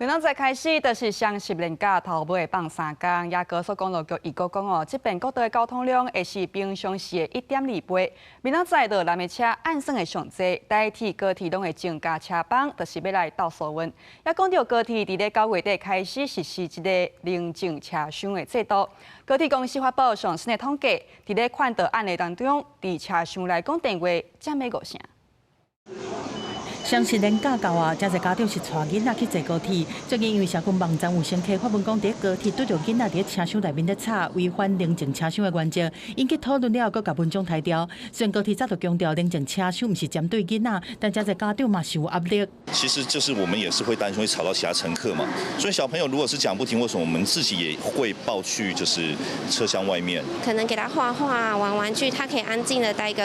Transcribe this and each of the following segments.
明仔載開始，就是雙十連假頭尾放3工，也高速公路局預估講哦，這遍國道的交通量會是平常時的1.2倍。明仔載路南的車按算會上濟，台鐵、高鐵攏會增加車班，就是欲來鬥疏運。也講著高鐵佇咧9月底開始實施這个寧靜車廂的制度。高鐵公司發布上新的統計，佇咧勸導案例當中，佇車廂內講電話佔欲五成。雙十連假到啊，誠濟家長是帶囡仔去坐高鐵。最近因為社群網站有乘客發文講，佇高鐵拄著囡仔佇車廂內面咧吵，違反寧靜車廂的原則，引起討論了後，閣共文章刣掉。雖然高鐵早就強調寧靜車廂毋是針對囡仔，但誠濟家長嘛是有壓力。其實就是我們也是會擔心會吵到其他乘客嘛，所以小朋友如果是講不聽，為什麼我們自己也會抱去就是車廂外面？可能給他畫畫、玩玩具，他可以安靜的待個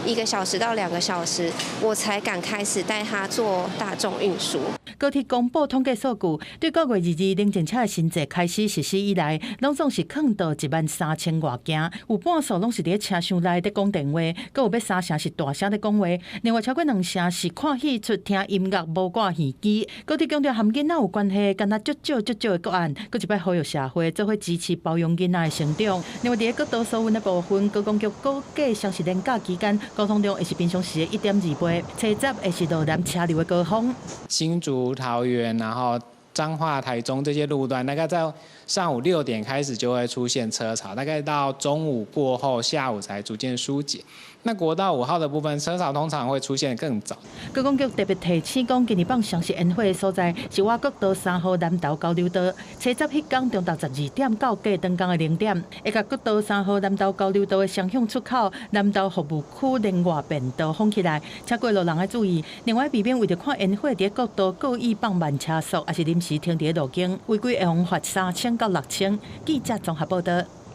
1個小時到2個小時，我才敢開始帶他坐大眾運輸。高鐵公布統計數據，對9月22寧靜車的新制開始實施以來，攏總是勸導1萬3千外件，有半數攏是佇車廂內咧講電話，閣有欲三成是大聲咧講話，另外超過兩成是看戲出聽音樂無掛耳機。高鐵強調和囡仔有關係，敢若足少足少的個案，閣一擺呼籲社會做伙支持包容囡仔的成長。另外，佇國道疏運的部分，高公局估計雙十連假期間交通量會是平常時的1.2倍，初十會是路南車流的高峰。新竹、桃園，然後彰化、台中這些路段，大概在上午6點開始就會出現車潮，大概到中午過後，下午才逐漸疏解。那國道5號的部分，車潮通常會出現更早。高公局特別提醒講，今年放雙十煙火的所在是倚國道3號南投交流道，初十彼工中晝12點到隔當工的0點，會共國道三號南投交流道的雙向出口南投服務區連外便道封起來，請過路人愛注意。另外，避免為著看煙火佇國道故意放慢車速，抑是臨時停佇路肩，違規會予罰3000到6000。記者綜合報道。